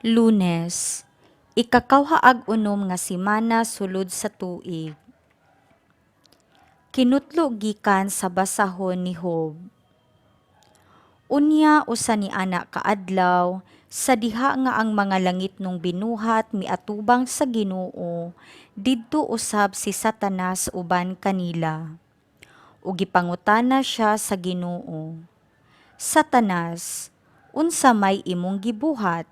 Lunes, ikakawhaag unom nga semana sulod sa tuig. Kinutlo gikan sa basahon ni Job. Unya usa ni ana ka adlaw, sa diha nga ang mga langitnong binuhat miatubang sa Ginoo, didto usab si Satanas uban kanila. Ug gipangutana siya sa Ginoo, "Satanas, unsa may imong gibuhat?"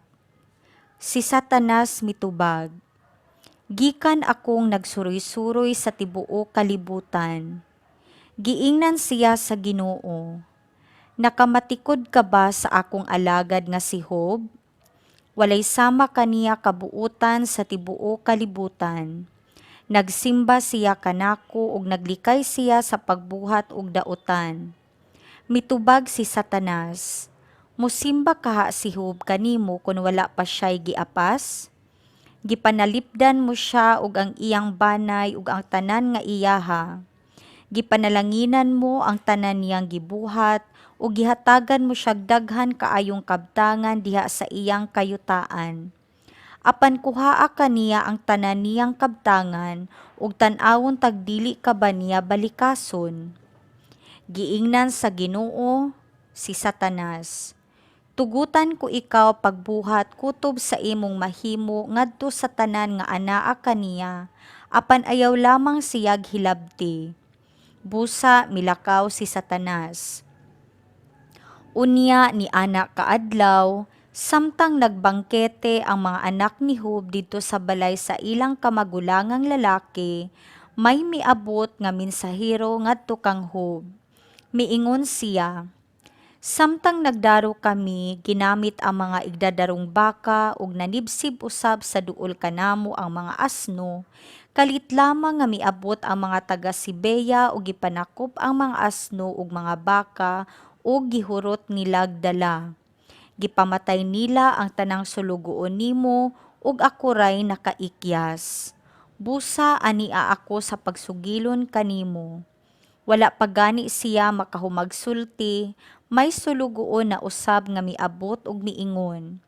Si Satanas mitubag, "Gikan akong nagsuroy-suroy sa tibuok kalibutan." Giingnan siya sa Ginoo, "Nakamatikod ka ba sa akong alagad nga si Job? Walay sama kaniya kabuotan sa tibuok kalibutan. Nagsimba siya kanako ug naglikay siya sa pagbuhat og daotan." Mitubag si Satanas, "Musimba kaha si Job kanimo kon wala pa siya'y giapas? Gipanalipdan mo siya ug ang iyang banay ug ang tanan nga iyaha. Gipanalanginan mo ang tanan niyang gibuhat ug gihatagan mo siyag daghan kaayong kabtangan diha sa iyang kayutaan. Apan kuhaa kaniya ang tanan niyang kabtangan ug tan-awon tag dili ka ba niya balikason?" Giingnan sa Ginoo si Satanas, "Tugutan ko ikaw pagbuhat kutob sa imong mahimo ngadto sa tanan nga anaa kaniya, apan ayaw lamang siyag hilabti." Busa milakaw si Satanas. Unya ni ana kaadlaw, samtang nagbangkete ang mga anak ni Job didto sa balay sa ilang kamagulangang lalaki, may miabot nga mensahero ngadto kang Job. Miingon siya, "Samtang nagdaro kami, ginamit ang mga igdadarong baka ug nanibsib usab sa duol kanamo ang mga asno, kalit lamang nga miabot ang mga taga Sebea ug gipanakop ang mga asno ug mga baka ug gihurot nilag dala. Gipamatay nila ang tanang sulugoon nimo ug ako ray nakaikyas. Busa ania ako sa pagsugilon kanimo." Wala pa gani siya makahumagsulti, may sulugoon na usab nga miabot ug miingon,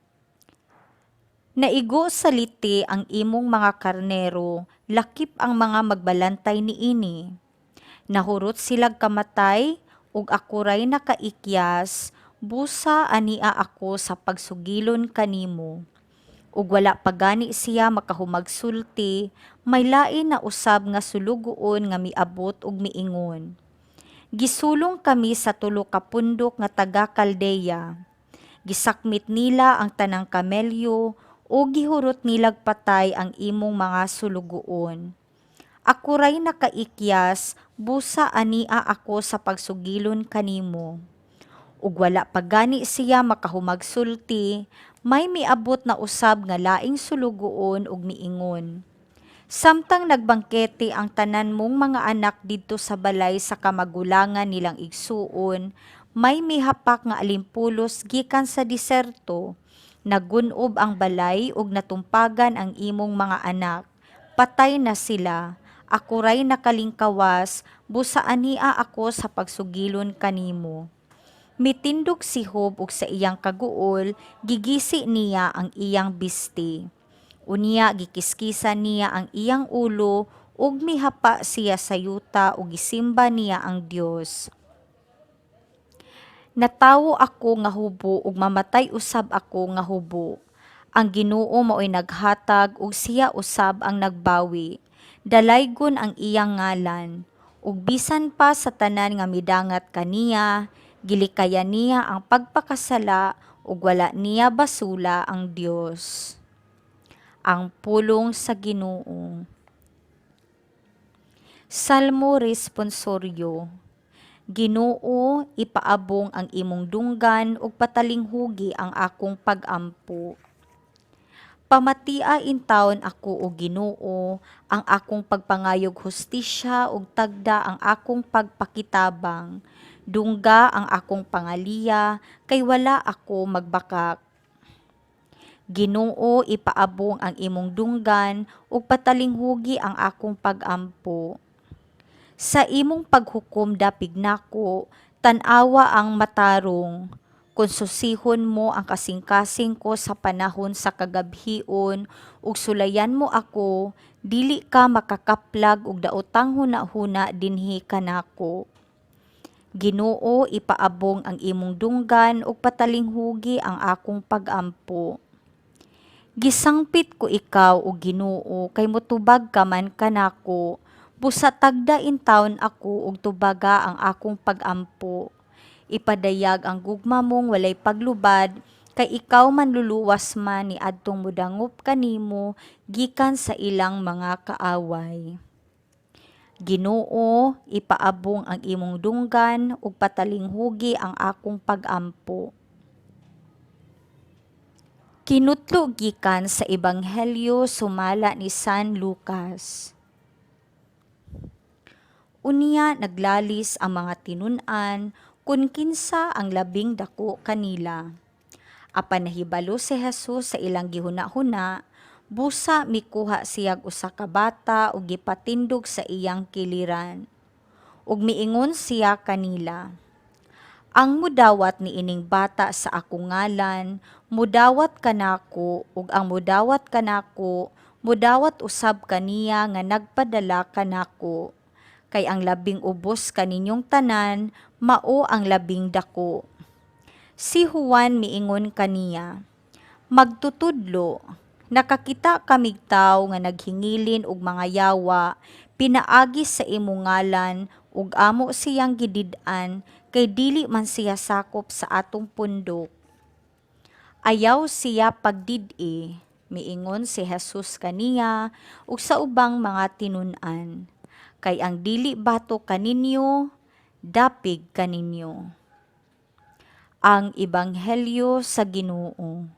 "Naigo sa liti ang imong mga karnero, lakip ang mga magbalantay niini. Nahurot silag kamatay ug ako ray nakaikyas, busa ania ako sa pagsugilon kanimo." Ug wala pa gani siya makahumagsulti, may lain na usab nga sulugoon nga miabot ug miingon, "Gisulong kami sa tulo ka pundok nga taga Kaldea. Gisakmit nila ang tanang kamelyo ug gihurot nilag patay ang imong mga sulugoon. Ako ray nakaikyas, busa ania ako sa pagsugilon kanimo." Ug wala pa gani siya makahumagsulti, may miabot na usab nga laing sulugoon ug miingon, "Samtang nagbangkete ang tanan mong mga anak didto sa balay sa kamagulangan nilang igsuon, may mihapak nga alimpulos gikan sa diserto, nagun-ob ang balay ug natumpagan ang imong mga anak. Patay na sila. Ako ray nakalingkawas, busa ania ako sa pagsugilon kanimo." Mitindog si Job ug sa iyang kaguol gigisi niya ang iyang bisti. Unya gikiskisan niya ang iyang ulo ug mihapa siya sa yuta ug gisimba niya ang Dios. "Natawo ako nga hubo ug mamatay usab ako nga hubo. Ang Ginoo maoy naghatag ug siya usab ang nagbawi. Dalaygon ang iyang ngalan. Ug bisan pa sa tanan nga midangat kaniya, gilikayan niya ang pagpakasala ug wala niya basula ang Dios." Ang pulong sa Ginoo. Salmo Responsoryo. Ginoo, ipaabong ang imong dunggan ug patalinghugi ang akong pag-ampo. Pamatia intawon ako, o Ginoo, ang akong pagpangayog hustisya ug tagda ang akong pagpakitabang. Dungga ang akong pangaliya kay wala ako magbakak. Ginoo, ipaabong ang imong dunggan ug patalinghugi ang akong pag-ampo. Sa imong paghukom dapig nako, tan-awa ang matarong. Kung susihon mo ang kasing-kasing ko sa panahon sa kagabhion ug sulayan mo ako, dili ka makakaplag og daotang hunahuna dinhi kanako. Ginoo, ipaabong ang imong dunggan ug patalinghugi ang akong pag-ampo. Gisangpit ko ikaw, o Ginoo, kay motubag ka man kanako. Busa tagda intawon ako ug tubaga ang akong pag-ampo. Ipadayag ang gugma mong walay paglubad, kay ikaw manluluwas man ni adtong modangop kanimo gikan sa ilang mga kaaway. Ginoo, ipaabong ang imong dunggan ug patalinghugi ang akong pag-ampo. Kinutlo gikan sa Ebanghelyo sumala ni San Lucas. Unya naglalis ang mga tinun-an kun kinsa ang labing dako kanila. Apan nahibalo si Jesus sa ilang gihuna-huna, busa mikuha siyag usa ka bata ug gipatindog sa iyang kiliran. Ug miingon siya kanila, "Ang mudawat niining bata sa akong ngalan, mudawat kanako, ug ang mudawat kanako, mudawat usab kaniya nga nagpadala kanako. Kay ang labing ubos kaninyong tanan, mao ang labing dako." Si Juan miingon kaniya, "Magtutudlo, nakakita kamig tawo nga naghingilin og mga yawa pinaagi sa imong ngalan ug amo siyang gidid-an kay dili man siya sakop sa atong pundok." "Ayaw siya pagdid-i," miingon si Jesus kaniya ug sa ubang mga tinun-an, "kay ang dili batok kaninyo, dapig kaninyo." Ang Ebanghelyo sa Ginoo.